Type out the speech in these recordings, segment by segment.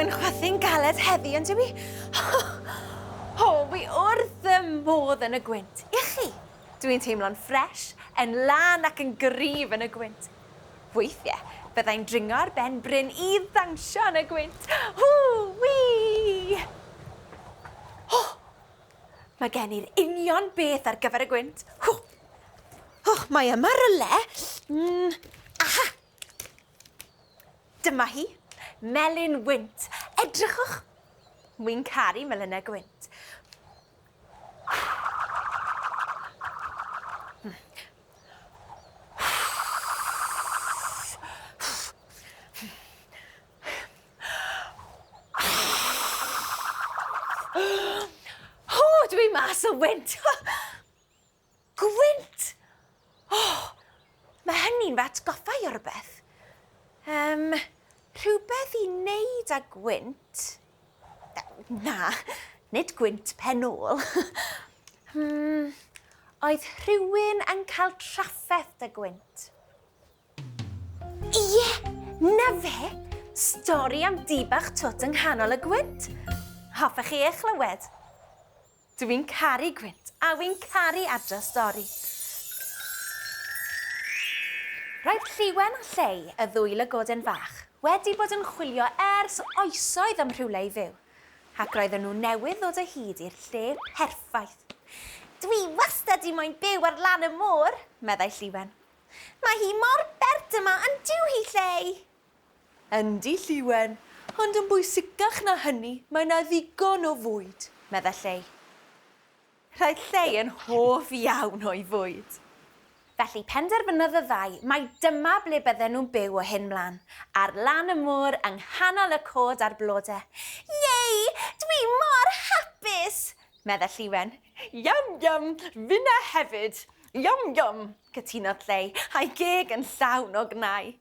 yn chwythu'n galed heddi, yn dyw i? O, wi wrth fy modd yn y gwynt. I chi? Dwi'n teimlo'n ffresh, yn lân ac yn gryf yn y gwynt. Weithiau, byddai'n dringo ar ben bryn i ddawnsio yn y gwynt. Hw-wii! O! Mae gen i'r union beth ar gyfer y gwynt. Hw! O, mae yma rywle. Mm, aha! Dyma hi, melyn wynt. Edrychwch! Wi'n caru melynnau gwynt. O, dwi mas o wynt! Gwynt! O, mae hynny'n fy atgoffa i o rywbeth. Um, rhywbeth i wneud â gwynt. Na, nid gwynt pen ôl. hmm, oedd rhywun yn cael trafferth 'da gwynt. Ie, na fe! Stori am dŷ bach twt yng nghanol y gwynt. Hoffech chi ei chlywed? Dw i'n caru gwynt, a wi'n caru adrodd stori. Roedd Lliwen a Llei, y ddwy lygoden fach, wedi bod yn chwilio ers oesoedd am rhywle i fyw, ac roedden nhw newydd ddod o hyd i'r lle perffaith. Dwi wastad 'di moyn byw ar lan y môr, meddai Lliwen. Mae hi mor bert yma, yn dyw hi, Llei? Yndi, Lliwen, ond yn bwysicach na hynny, mae 'na ddigon o fwyd, medda Llei. Roedd Llei yn hoff iawn o'i fwyd. Felly penderfynodd y ddau mai dyma ble bydden nhw'n byw o hyn mlan, ar lan y môr yng nghanol y cod a'r blode. Yei! Dwi mor hapus! medda Lliwen. Yum, yum! Finna hefyd! Yum, yum! cytunodd Llei, a'i geg yn llawn o gnau.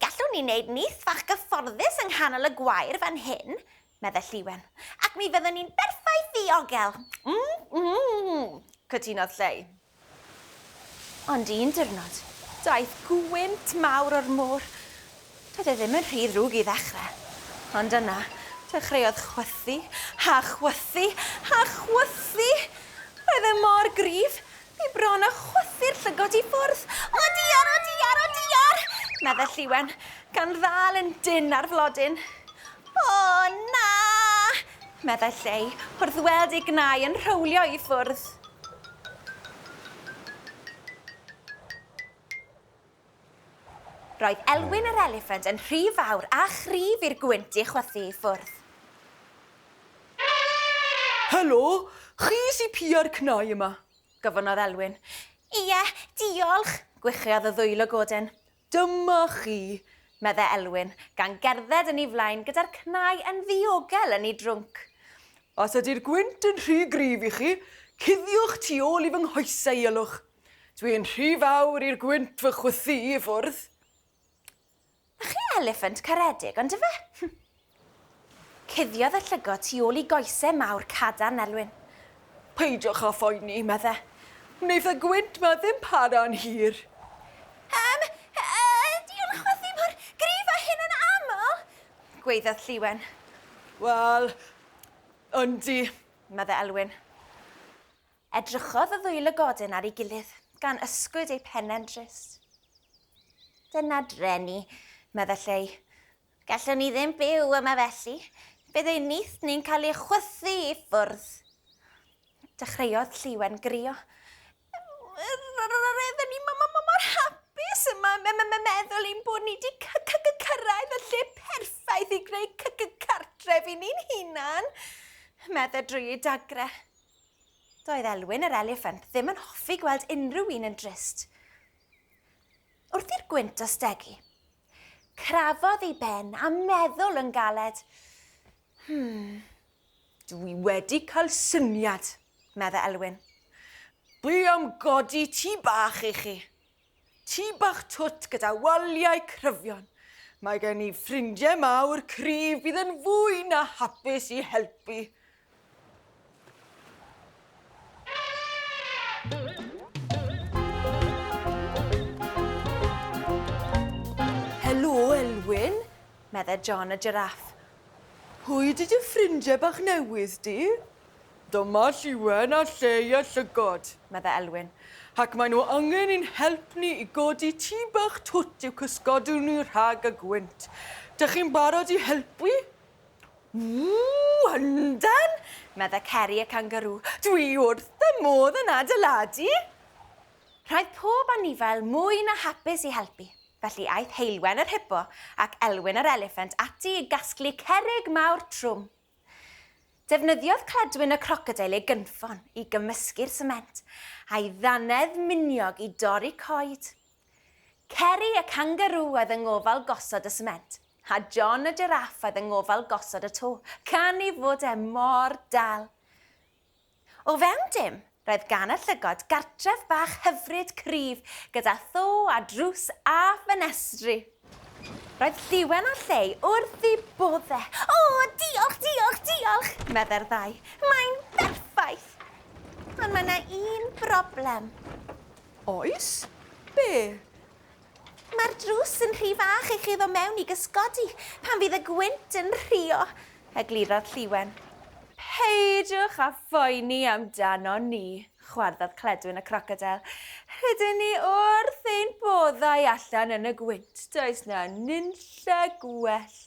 Gallwn ni wneud nyth fach gyfforddus yng nghanol y gwair fan hyn, meddai Lliwen, ac mi fyddwn ni'n berffaith ddiogel. Mm, mm, cytunodd Llei. Ond un diwrnod, daeth gwynt mawr o'r môr. Doedd e ddim yn rhy ddrwg i ddechrau, ond yna, dechreuodd chwythu, a chwythu, a chwythu. Roedd e mor gryf, Fi bron â chwythu'r llygod i ffwrdd. O diar, o diar, o diar! medde Lliwen, gan ddal yn dynn ar flodyn. O na! meddai Llei, wrth weld ei gnau yn rhowlio i ffwrdd. Roedd Elwyn yr eliffant yn rhy fawr a chryf i'r gwynt ei chwythu i ffwrdd. Helo, chi sy pia'r cnau yma? gofynnodd Elwyn. Ie, diolch, gwichiodd y ddwy lygoden. Dyma chi, medde Elwyn, gan gerdded yn ei flaen gyda'r cnau yn ddiogel yn ei drwnc. Os ydy'r gwynt yn rhy gryf i chi, cuddiwch tu ôl i fy nghoesau i ylwch. Dwi'n rhy fawr i'r gwynt fy chwythu i ffwrdd. Na chi eliffant caredig, on'd yfe? Cuddiodd y llygod tu ôl i goese mawr cadarn Elwyn. Peidiwch â phoeni, medde. Wneith y gwynt 'ma ddim para'n hir. Yym, ydy o'n chwythu mor gryf â hyn yn aml? gwaeddodd Lliwen. Wel, yndi, medde Elwyn. Edrychodd y ddwy lygoden ar ei gilydd, gan ysgwyd eu pennau'n drist. Dyna dreni, medde Llei. Gallwn ni ddim byw yma felly. Bydd ein nyth ni'n cael ei chwythu i ffwrdd. Dechreuodd Lleuwen grio. Roedden ni mor hapus yma, meddwl ein bod ni wedi cyrraedd y lle perffaith i greu cartref i ni'n hunan, medde drwy ei dagre. Doedd Elwyn yr eliffant ddim yn hoffi gweld unrhyw un yn drist. Wrth i'r gwynt ostegu, crafodd ei ben a meddwl yn galed. Hmm, dwi wedi cael syniad, medde Elwyn. Dwi am godi tŷ bach i chi. Tŷ bach twt gyda waliau cryfion. Mae gen i ffrindiau mawr cryf fydd yn fwy na hapus i helpu. Helo, Elwyn, medde Medde John y jiráff. Pwy 'di dy ffrindiau bach newydd di? Dyma Lliwen a Llei a Llygod, medde Elwyn. Ac maen nhw angen ein help ni i godi tŷ bach twt i'w cysgodw ni rhag y gwynt. Dych chi'n barod i helpu? Ww, yndan! medde Ceri y cangarŵ. Dwi wrth fy modd yn adeiladu! Rhaid pob anifail mwy na hapus i helpu, felly aeth Heulwen yr hipo ac Elwyn yr eliffant ati i gasglu cerrig mawr trwm. Defnyddiodd Cledwyn y crocodeil ei gynffon i gymysgu'r sement, a'i ddannedd miniog i dorri coed. Ceri y cangarŵ oedd yng ngofal gosod y sement, a John y jiráff oedd yng ngofal gosod y to, gan ei fod e mor dal. O fewn dim, roedd gan y llygod gartref bach hyfryd cryf gyda tho a drws a ffenestri. Roedd Lliwen a Llei wrth eu bodde. O, diolch, diolch, diolch, meddai'r ddau. Mae'n berffaith! Ond mae yna un broblem. Oes? Be? Mae'r drws yn rhy fach i chi ddod mewn i gysgodi pan fydd y gwynt yn rhuo, eglurodd Lliwen. Peidiwch â phoeni amdano ni, chwarddodd Cledwyn y crocodeil. Rydyn ni wrth ein boddau allan yn y gwynt. Does na nunlle gwell.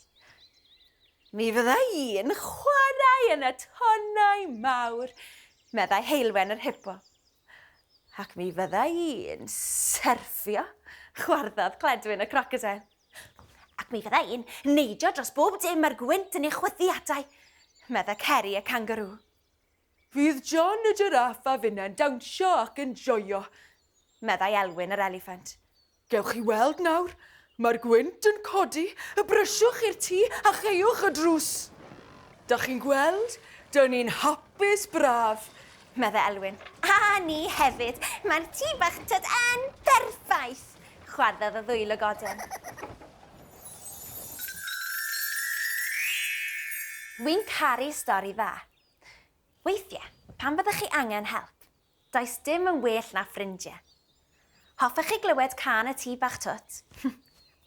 Mi fydda i'n chwarae yn y tonnau mawr, meddai Heulwen yr hipo. Ac mi fydda i'n syrffio, chwarddodd Cledwyn y crocodeil. Ac mi fydda i'n neidio dros bob dim mae'r gwynt yn ei chwythiadau, meddai Ceri y cangarŵ. Fydd John y jiráff a finne'n dawnsio ac yn joio, meddai Elwyn yr eliffant. Gewch chi weld nawr, mae'r gwynt yn codi, y brysiwch i'r tŷ a chaewch y drws. Dach chi'n gweld? Dyn ni'n hapus braf, meddai Elwyn. A ni hefyd, mae'r tŷ bach twt yn berffaith, chwarddodd y ddwy lygoden. Wi'n caru stori dda. Weithiau, pan fyddwch chi angen help, does dim yn well na ffrindiau. Hoffech chi glywed cân y tŷ bach twt?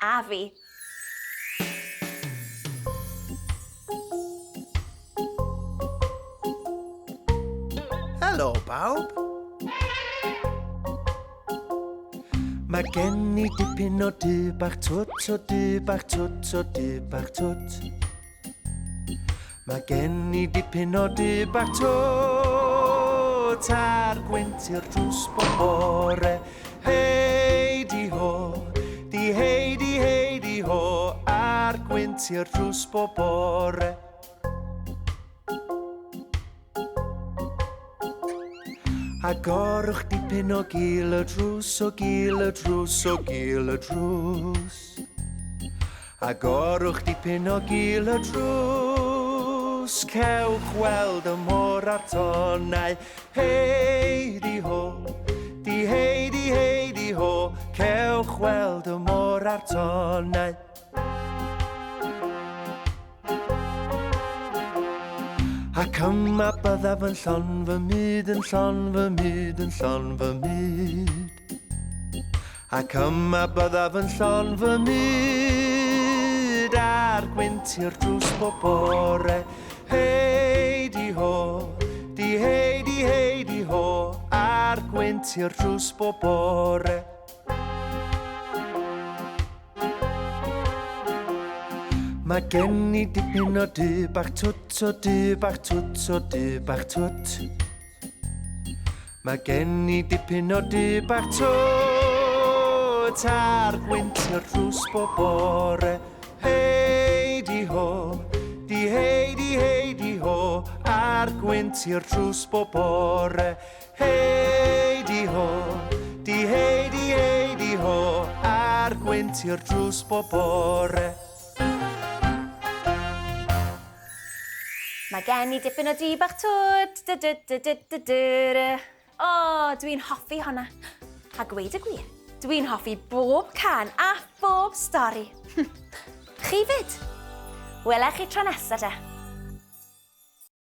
A fi. Helo bawb! Mae gen i dipyn o dŷ bach twt, o dŷ bach twt, o dŷ bach twt. Mae gen i dipyn o dŷ bach twt a'r gwynt i'r drws bob bore. Hei di ho, di hei di hei di ho, a'r gwynt i'r drws bob bore. Agorwch dipyn o gil y drws, o gil y drws, o gil y drws. Agorwch dipyn o gil y drws, cewch weld y môr a'r tonnau. Hei di ho, di hei di hei di ho, cewch weld y môr a'r tonnau. Ac yma byddaf yn llon fy myd, yn llon fy myd, yn llon fy myd. Ac yma byddaf yn llon fy myd, a'r gwynt i'r drws bob bore. Hei di ho, di hei di hei di ho, a'r gwynt i'r drws bob bore. Mae gen i dipyn o dŷ bach twt, o dŷ bach twt, o dŷ bach twt. Mae gen i dipyn o dŷ bach twt a'r gwynt i'r drws bob bore. Hei di ho, di hei di hei di ho, a'r gwynt i'r drws bob bore. Hei di ho, di hei di hei di ho, a'r gwynt i'r drws bob bore. Mae gen i dipyn o di bach twt, dy dy dy dy dy dy dy. O, dwi'n hoffi honna. A gweud y gwir, dwi'n hoffi bob cân a phob stori. Chi fyd? Wela chi tro nesa te.